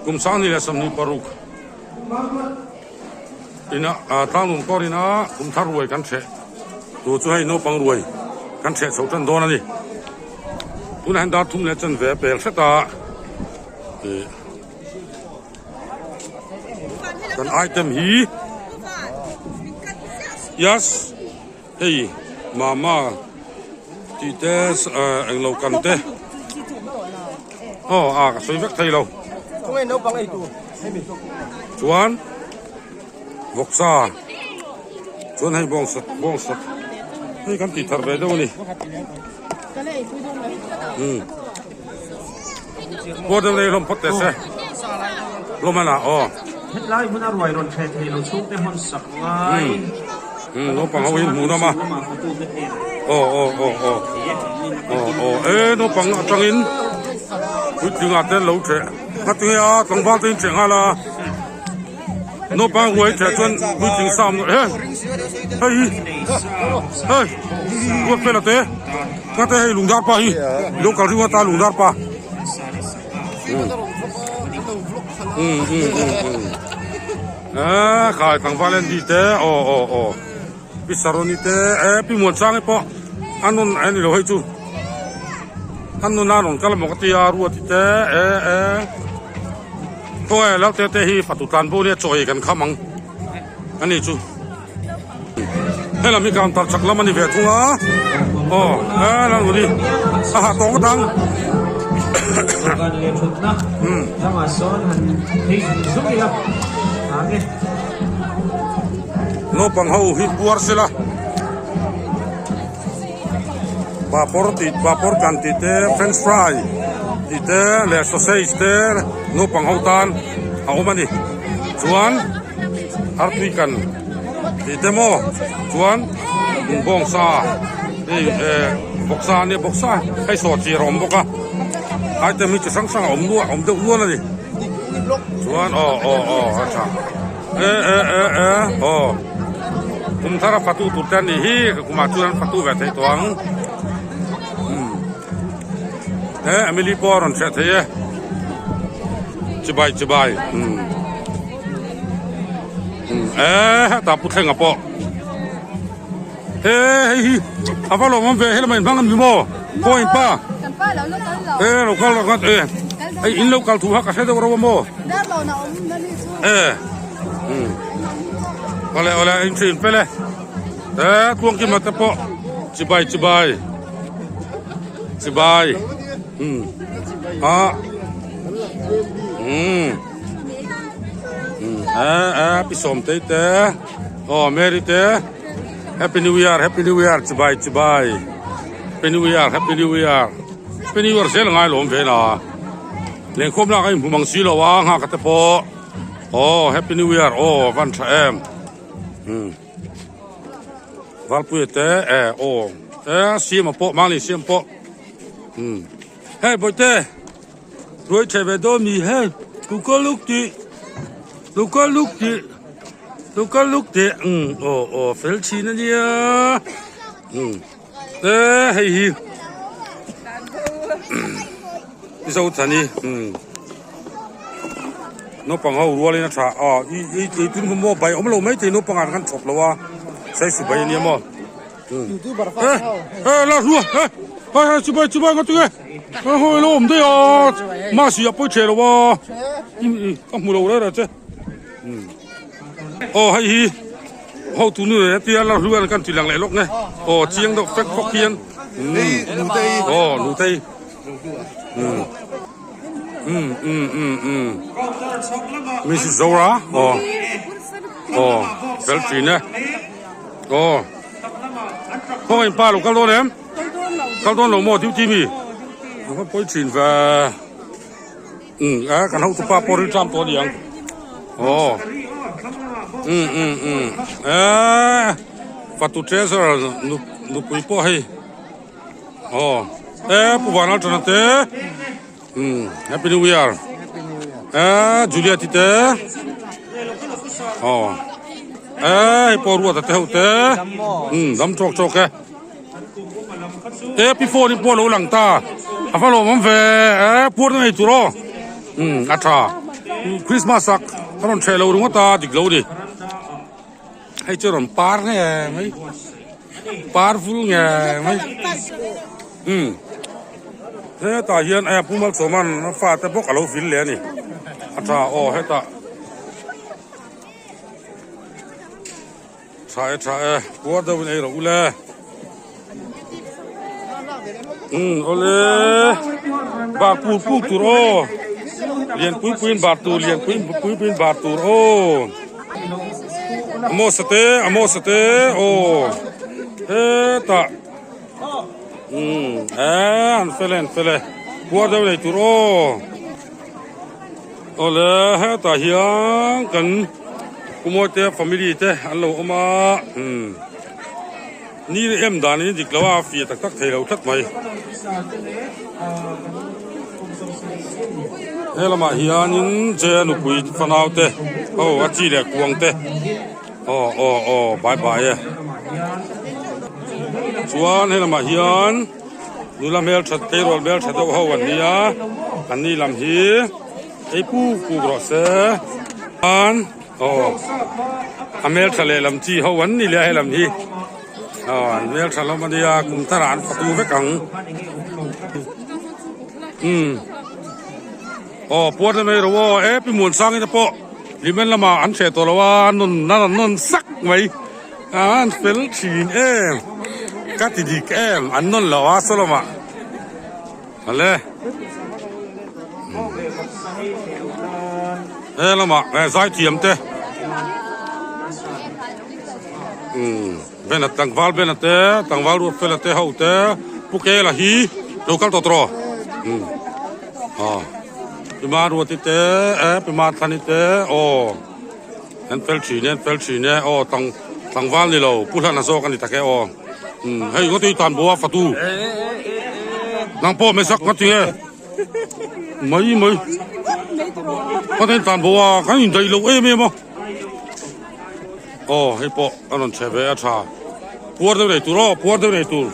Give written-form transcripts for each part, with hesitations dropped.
Kum 2026 ina tlanglung kawr ina kum thar ruai kan hreh tur chu hei naupang ruai kan hreh chho tan dawn a ni. Tunah hian dar thum leh chanve a pel hret a ih kan item hi yes hei mama tih te englo kan te aw a ka sawi vek thei lo chuan vawksa chuan hei bawngsa bawngsa hei kan tih thar ve deuh a ni umm pawh deuh nei hlawm phawt teh se hlawm a lah aw. Hetlai hmuna ruai rawn ṭhe thei lo chhungte hawn sak ngai. Umm naupang ho hi hmuh nawm a aw aw aw aw aw aw e naupang atangin puitling ah te an lo ṭheh ngati nge a tlangval te in ṭheh nghal a naupang ruai ṭheh chuan puitling sa awm he hei hi hei ruat vel a te ngate hei lungdar pa hi lo kal ring ata lungdar pa umm umm umm umm. Eee khai tlangval en di te aw aw aw pi saroni te eh pi muanchang te pawh a nawn a ni lo hei chu a nawn a rawn kal amaw ka tia ruati te eh eh khawnge lo te te hi fatu tlan bo nia chaw ei kan kham ang a ni chu helam hi counter chak lam a ni ve thung a aw eh lal ni a hah tawng ngawt ang. Naupang ho hi puar sela papawr tih papawr kan tih te french fry tih te leh sausage te naupang ho tan a awm a ni chuan artui kan tih te maw chuan bawngsa hei eh bawksa ania bawksa hei saw chi a awm bawk a item hi chi hrang hrang a awm nual awm deuh nual a ni chuan aw aw aw a tha e e e e aw kum thar a fatu tur te anih hi ka kumah chuan an fatu ve theih tawh ang umm he Emily pawh a rawn hreh thei e chibai chibai umm umm e hetah pu thlenga pawh he hei hi a va lawm awm ve helama in hmang a ni maw khaw in pa e lo kal lo kal e hei in lo kal thu kha ka hre deuh reuh a maw e umm awle awle in thin fel e e tluangkima te pawh chibai chibai chibai umm a umm umm e e pi sawmtei te aw Mary te Happy New Year Happy New Year chibai chibai Happy New Year Happy New Year Happy New Year zel ngai lawm ve la lengkhawm lak a inhmu mang si lo a nghak te pawh aw Happy New Year aw van tha em umm Valpuia te e aw e siam a pawh mahni siam pawh umm hei bawihte ruai ṭheh ve dawn mi hei tukal luk tih tukal luk tih tukal luk tih umm aw aw fel thin a nia umm e hei hi i zo thani umm naupang ho rualin a tha a i i i tun hun maw bai awm lo maithei naupang ah khan chhawp lo a saisi bai a nia maw. E la hlua e e chibai chibai ka tinge e hoi lo awm daih a mahse a pawi ṭheh lo a ka hmu lo reng reng che aw hei hi hotu nu nen tia la hlua an kan ti lang leh lawk nge aw chiang deuh fek fawk hian aw nutei um um um um Mrs Zora aw aw fel ṭhin e. Aw khawngaih in pa lo kal dawn em? Kal dawn lo maw duty mi? A va pawi thin ve. Um a kan hotu pa pawh ril tlam tawh a ni ang. Aw um um um eh fatu treasurer nu nupui pawh hei aw eh pu vanal tana te um happy new year eh Juliet te aw. Eh hei pawh ruat a te ho te umm dam tawk tawk e e pi phone in pawh a lo lang ta a va lawm awm ve eh puar na nei tur aw umm a tha. Christmas ah a rawn ṭheh lo ringawt a dik lo a ni. Hei chu rawn par nge mai par vul nge mai umm hetah hian eh Pu Malsawma'n a fate bawk a lo vil leh a ni a tha aw hetah tha e tha e puar deuhin ei rawh ule umm awle bar pur pur tur aw lianpui puiin bar tur lianpui pui puiin bar tur aw. Amos a te Amos a te aw hetah umm eh an fel e an fel e puar deuh nei tur aw awle hetah hian kan Kumawite family te an lo awm a umm ni em dan in dik lo a fiah tak tak thei lo tlat mai. He lamah hianin che nupui fanau te aw a chi leh kuang te aw aw aw bai bai e chuan he lamah hian nula hmeltha tleirawl hmeltha deuh ho an nia an ni lam hi ei puk puk rawh se chuan aw a hmeltha lehlam chi ho an ni leh a helam hi. Aw an hmel tha hlawm a nia kum thar ah an fatu vek ang umm aw puar te mai ro aw e pi muan sang in te pawh hlimen lamah an hreh tawh lo a an rawn an rawn nawn sak mai an fel thin em ka ti dik em an nawn lo a saw lamah ale he lamah zai thiam te. Umm bena tlangval bena te tlangval ruat fela te ho te pu kela hi lo kal tawh tawh umm aw pima ruati te eh pima thlani te aw an fel thin e an fel thin e aw tlang tlangval ni lo pu hlana zawk a ni tak e aw umm hei ngawt hi tan bua fatu nang pawh hmeisak ngawt hi e mai mai ngawt hi tan bua kan indaih loh em em a. Aw hei pawh a rawn chhe ve a tha puar deuh nei tur aw puar deuh nei tur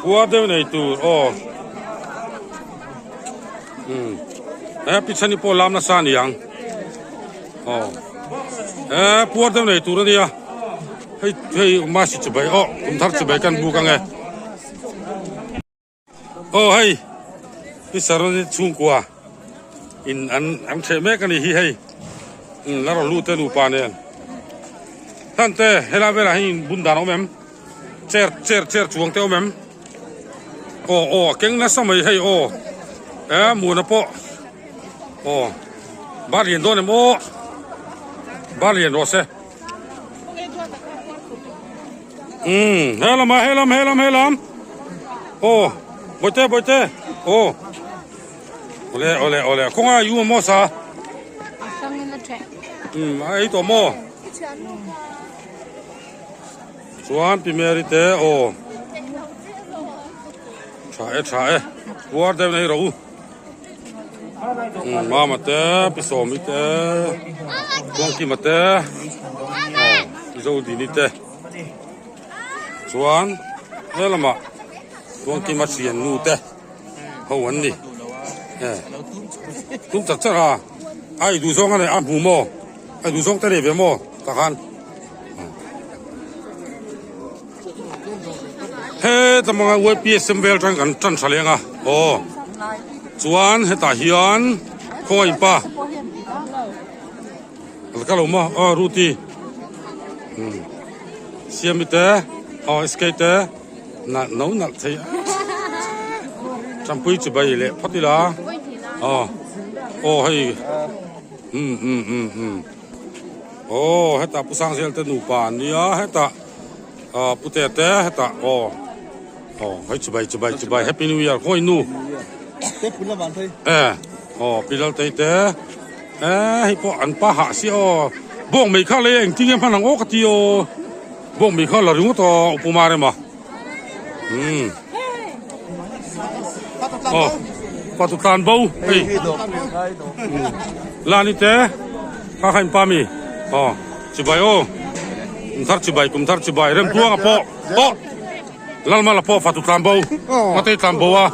puar deuh nei tur aw umm he pichhani pawh lam nasa a ni ang aw he puar deuh nei tur a nia hei hei masi chibai aw kum thar chibai kan buk ang e. Aw hei hi Saroni chhungkua in an an ṭheh mek a ni hi hei umm la rawn lut te nupa nen hlan te helai velah hian in bun dan a awm em chair chair chair chuang te a awm em aw aw a keng nasa mai hei aw e muana pawh aw bar lian dawn em aw bar lian rawh se. Umm he lam ah he lam he lam he lam aw bawihte bawihte aw awle awle awle khawnga yu maw sa umm a ei tawh maw chuan pi Mary te aw tha e tha e puar deuh nei rawh u umm mama te pi sawmi te kawngkima te aw pi zodini te. Chuan he lamah Tuangkima thian nu te ho an ni e tum char char a a ei duh zawng a nei a hmu maw a ei duh zawng te nei ve maw tah khan heta hmanga ypsm vel atang kan tan tha leng a aw chuan hetah hian khawngaih pa. Ka lo maw aw Ruti umm Siami te aw SK te nalh no nalh thei a Champui chi bai leh phawt ila aw aw hei umm umm umm umm aw hetah Pu Sangzel te nupa an nia hetah ah Pute te hetah aw aw hei chi bai chi bai chi bai happy new year khawi nu e aw Pi Laltei te. Eh hei pawh an pa hah si aw bawng mai kha lei engtin nge hman ang aw ka ti aw bawng mai kha la ringawt aw upuma rema umm aw patu tlan bo hei lani te kha kha in pa mi aw chibai aw kum thar chibai kum thar chibai rem tuanga pawh aw lalmala pawh fatu tlan bo ngate tlan bo a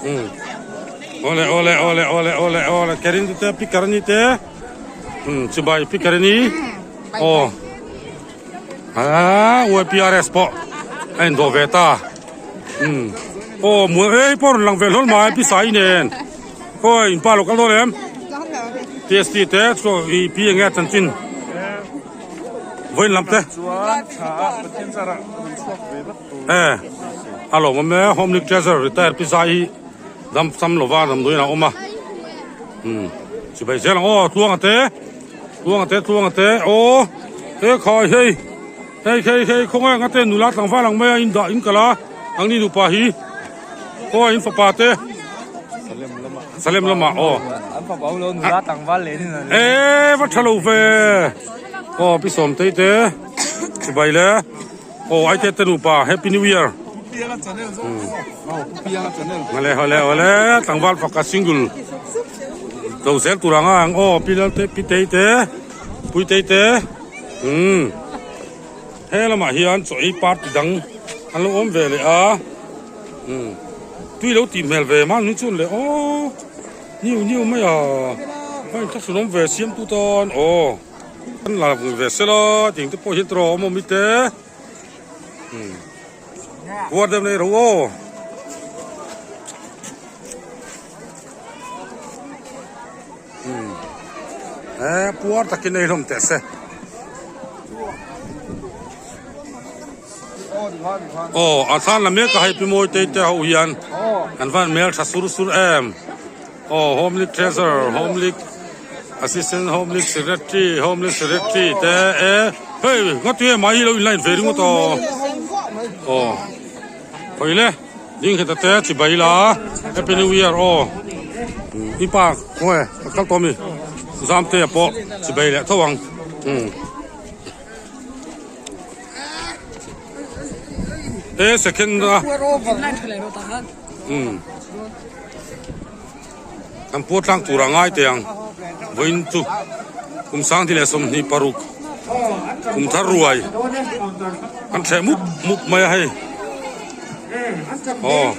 umm. Awle awle awle awle awle awle Kerin te pi Karani te um chibai pi Karani aw a YPRS pawh a in dawh ve ta um aw mu ei pawh rawn lang ve hlawl mai pi Sai nen khawi in pa lo kal dawn em TST te chu i pi enge chanchin vawiin lam te e a lawm awm e home league treasure retire pi Zai hi dam sam lova damdawiin a awm a um chibai zel ang aw tluanga te. Tluanga te tluanga te aw he khai hei hei hei hei khawnge anga te nula tlangval ang mai a in dah in kal a ang ni nupa hi aw in fapa te Salem lamah aw an fapa ho lo nula tlangval leh nin e va tha lo ve aw pi sawmtei te chibai le aw aite te nupa happy new year Awle awle awle tlangval faka single lo zel tur anga ang aw pi lal te pi tei te pui tei te umm he lamah hian chaw ei party dang an lo awm ve leh a umm tui lo tih hmel ve mahni chuan leh aw niu niu mai a a inthlahrun awm ve siam tu tan aw an la ve sela tih te pawh hian tawh awm awm i te umm. Puar deuh nei ro aw. Hmm. Eh, puar takin nei hlawm teh se. Oh, a thlan la mek a hei pi mawi te te ho hian an van mel tha sur sur em. Oh, home league treasurer, home league assistant home league secretary, home league secretary te e hei ngati e mai hi lo in line ve ringawt aw. Oh, hawi le ding heta te chi bai la happy new year aw. I pa khaw e ka kal tawh mi zam te pawh chi bai leh tho ang. Um. E second a. Um. Kan puar tlang tur a ngai teh ang vawiin chu kum sang ti leh 26 kum thar ruai an thleh mup mup mai a hei aw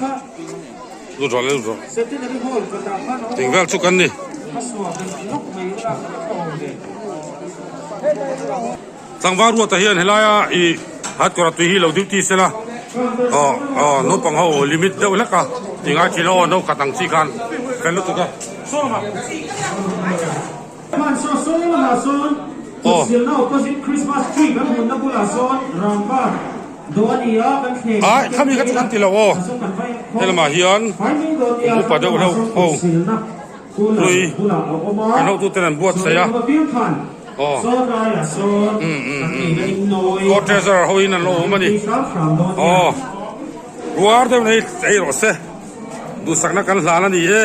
lut rawh le lut rawh ting vel chu kan ni. Tlangval ruata hian helaia ih hatkawr a tui hi lo duty sela aw aw naupang ho limit deuh hlek a ti ngai thin a aw no khat ang chi khan fel lutuk a aw. Ai khami kha chu kan ti lo aw helamah hian upa deuh hlauh ho. Hlui kan hotuten an buatsaih a aw umm umm umm court treasurer ho in an lo awm a ni aw ruar deuh nei ei rawh se duhsakna kan hlan a ni e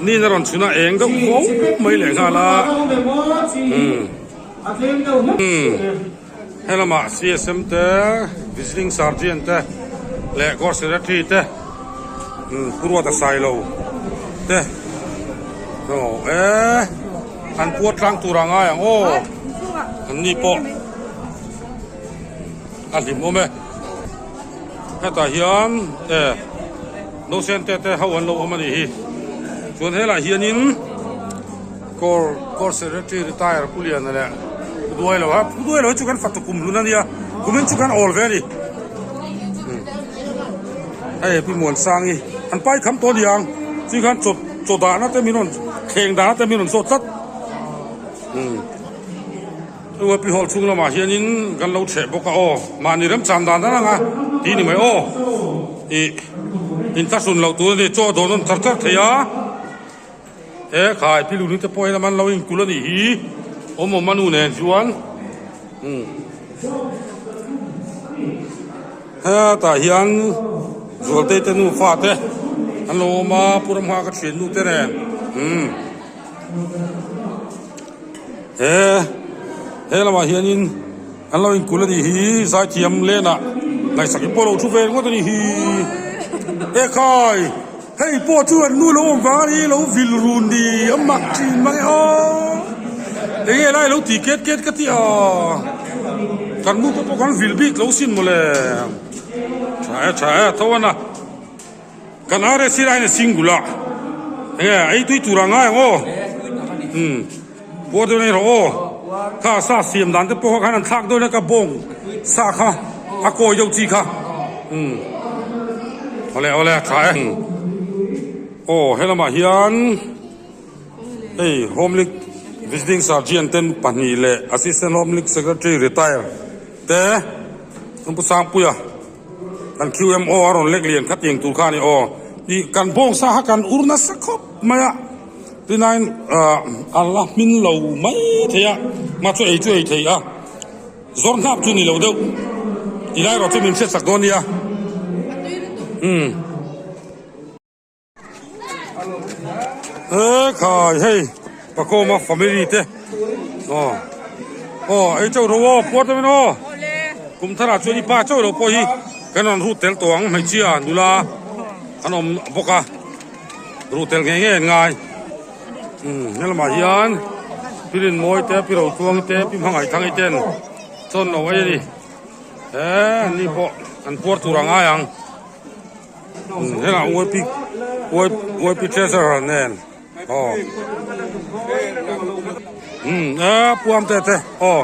nin a rawn chhun a eng deuh fo mai leh nghal a umm umm helamah C_S_M te visiting sergeant te leh court secretary te umm pu Ruata Sailo te aw e an puar tlang tur a ngai ang aw an ni pawh a hlim awm e hetah hian e nausen te te ho an lo awm a nih hi chuan helaiah hianin. Kawr kawr secretary retire Pu Liana leh Pu Duailo a, Pu Duailo hi chu kan fatu kum hlun a nia, kumin chu kan awl ve a ni. Hei Pi Muansangi an pai kham tawh a ni ang, chu khan chaw chaw dahna te min rawn thleng dahna te min rawn zawt tlat. Chu Pi Hall chhung lamah hianin kan lo chheh bawk a aw, mahni remcham dan dan anga tih ni mai aw, ih inthlahrun loh tur a ni, chaw a dawn rawn char char thei a. He khai pi luni te pawh hian a man lo inkulh a nih hi awm awm a nu nen chuan umm hetah hian Zualtei te nufa te an lo awm a Pu Ramnghaka ka thian nu te nen umm he he lamah hianin an lo inkulh a nih hi zaithiam lenah ngaihsak in pawh lo thu ve ringawt a nih hi he khai. Hei pawh chu an nu lo awm vang a ni lo vil run ni a mak thin mang e aw enge lai lo ti ket ket ka ti a kan nu te pawh kan vil bik lo sin mawle tha e tha e tho a na kan RSC lai na single a. Enge ei tui tur a ngai ang aw. Umm puar dawn a ni rawh aw. Kha sa siam dan te pawh khan an thlak dawn a ka bawng sa kha a kawi deuh chi kha. Umm awle awle a tha e. Aw helamah hian hei Home League Visiting Surgeon ten pahnih leh Assistant Home League Secretary retire te Pu Sangpuia. Kan QMO a rawn lek lian kha tiang tur kha a ni aw. Ih kan bawngsa kha kan ur nasa khawp mai a, tinain a la hmin lo mai thei a, mah chu ei chu ei thei a, zawr hnap chu ni lo deuh. Tilai erawh chu min hriat sak dawn nia. Umm. He khai hei Pakawma family te aw aw ei chauh ro aw puar deuhin aw kum tharah chuan i pa chauh lo pawh hi kan rawn rut tel tawh ang hmeichhia nula an awm bawk a rut tel ngei ngei an ngai umm helamah hian pi Rinmawi te pi Rotluangi te pi Hmangaihthang i ten chawn lo ei a ni he an ni pawh an puar tur a ngai ang. Hengah UAP UAP treasurer nen aw umm a puam te te aw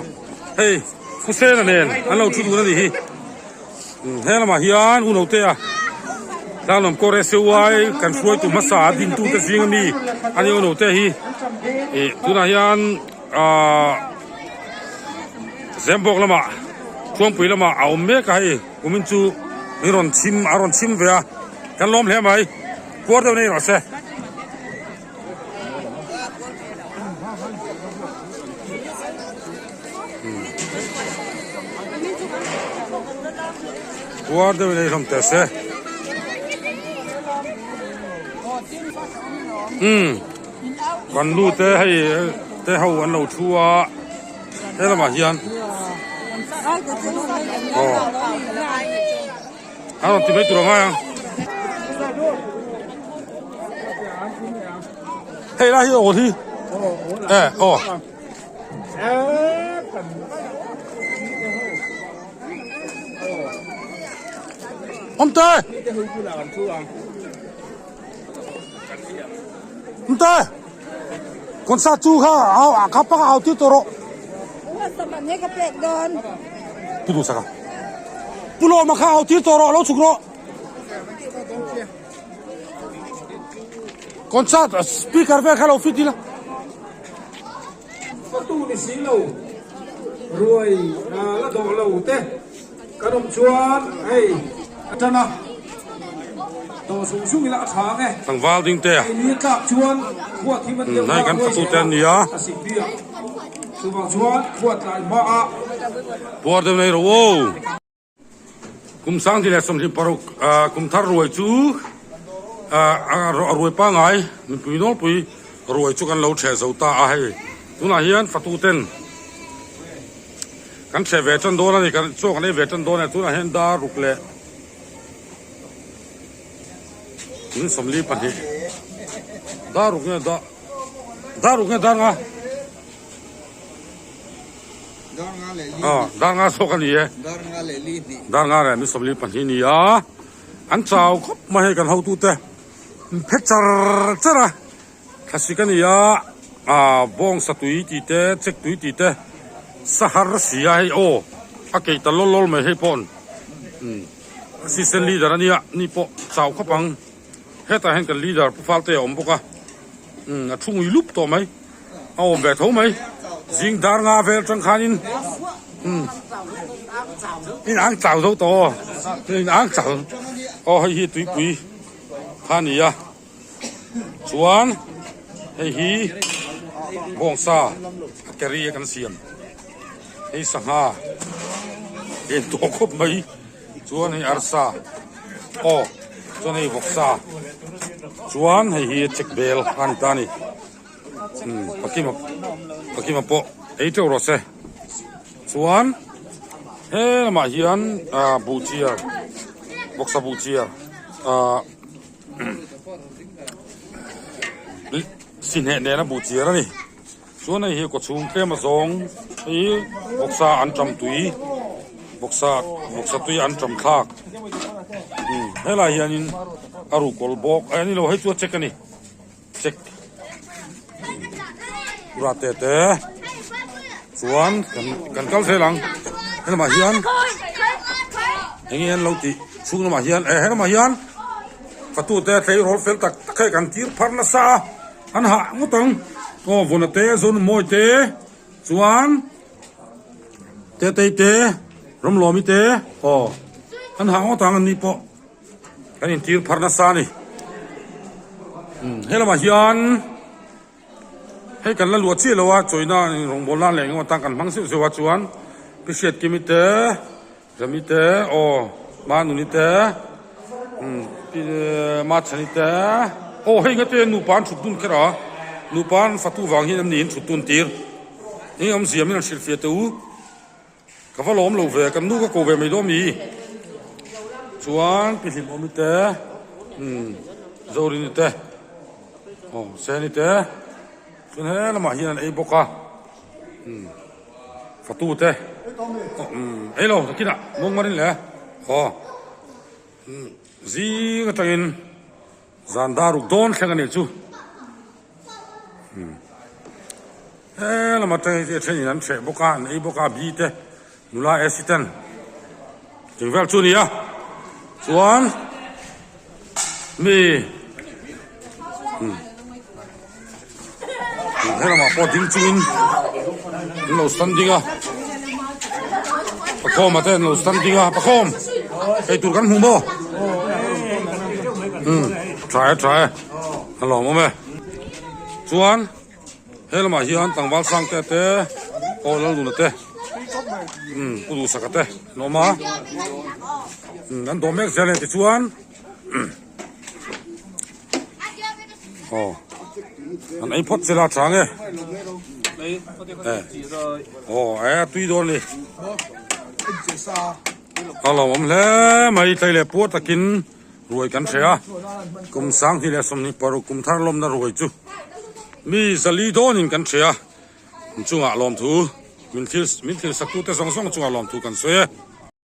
hei khawsena nen an lo thu dun a nih hi he lamah hian u note a tlanglam kawr SUI kan hruaitu hmasa a dintu te zing ami a ni u note hi ih tunah hian ahh Zembawk lamah Thuampui lamah a awm mek a hei. Kumin chu min rawn chhim a rawn chhim ve a, kan lawm hle mai, puar deuh nei rawh se. Puar deuh nei hlawm teh se. Umm kan nu te hei te ho an lo thu a. He lamah hian aw a rawn ti mai tur a ngai ang hei lai hi awl hi e aw awm te awm te. Concert chu kha au a kha panga au tir tawh rawh. Pu duh saka. Pu Lawma kha au tir tawh rawh lo chhuk rawh. Concert speaker vel kha lo fit ila. Fatu ni si lo ruai la dawh lo te kan awm chuan hei a tan a dawh zung zung ila a tha ang e. Tlangval ding te a. Hei ni tlak chuan khua thim an deuh Hei kan fatu te an ni a. A sik bia. Chuvang chuan khua tlai hma a. Puar deuh nei rawh aw. Kum 2026 kum thar ruai chu a ruai pangai mipui nawlpui ruai chu kan lo ṭheh zo ta a hei tunah hian fatu ten kan ṭheh ve ṭan dawn a ni kan chaw kan ei ve ṭan dawn a ni tunah hian dar ruk leh in 42 dar ruk nge dar ruk nge dar nga. Dar nga zawk a ni e. Dar nga leh mi 42 ni a. An chau khawp mai hei kan hotute an phe char char a. Thlasik a ni a, ah bawng satui tih te, chek tui tih te sahar si a hei aw a keih ta lawl lawl mai hei pawh assistant leader a nia ni pawh chau khawp ang. Hetah hian kan leader Pu Falte a awm bawk a, a thu ngui lup tawh mai. A awm ve tho mai. Zing dar nga vel tang khanin umm in ang chau zo tawh aw in ang chau aw hei hi tuipui kha a ni a chuan hei hi bawngsa a keri a kan siam hei sangha en tawh khawp mai chuan hei arsa aw chuan hei vawksa chuan hei hi check bel a ni ta a ni. Umm pakima pakima pawh ei teuh rawh se chuan he lamah hian ah buh chiar bawksa buh chiar ah sihneh nena buh chiar a ni chuan hei hi kawchhung tlem a zawng hei hi bawksa an tam tui bawksa bawksa tui an tam thlak umm helai hianin a ruhkawl bawk a ni lo hei chu a check a ni. Check ura te te chuan kan kan kal zel ang helamah hian eng nge an lo tih chhung lamah hian eh helamah hian fatu te tleirawl fel tak tak hei kan tir phar nasa a an hah ngawt ang aw vawna te zawnmawi te chuan tetei te ramlawmi te aw an hah ngawt ang an ni pawh. Kan intir phar nasa a ni. He lamah hian hei kan la luah chiah lo a, chawina rawngbawlna nan leh engemaw tan kan hmang zeuh zeuh a chuan Pi Hriatkimi te, Rami te, aw Manuni te, Pi Machhani te, aw hei ngate nupa an thut dun kher a, nupa an fatu vang hian an ni in thut dun tir. Eng awmzia min han hrilhfiah teh u. Ka va lawm lo ve, kan nu ka ko ve mai dawn mi? Chuan pi Hlimawmi te, umm Zorini te, aw Seni te, chuan he lamah hian an ei bawk a, umm fatu te, umm ei lo nakinah mawngmarin le, aw umm zing atangin zan dar ruk dawn thleng a nih chu. He lam atang hi a thenin an hreh bawk a an ei bawk a bi te nula ac ten tih vel chu a ni a chuan mi he lamah pawh ding chungin an lo standing a pakhawm ah te an lo standing a pakhawm eitur kan hmu maw umm tha e tha e. A lawm awm e. Chuan he lamah hian tlangval Sangte te aw Lalnuna te umm Pu Duhsaka te an awm a umm an dawm mek zel a ni tichuan aw an ei phawt zel a chang e aw e a tui dawn a ni a lawm awm hle mai tlei leh puar takin. Ruai kan hre a, kum 2026 kum thar lawmna ruai chu mi zali dawnin kan hre a, chungah lawmthu min thil min thil saktute zawng zawng chungah lawmthu kan sawi e.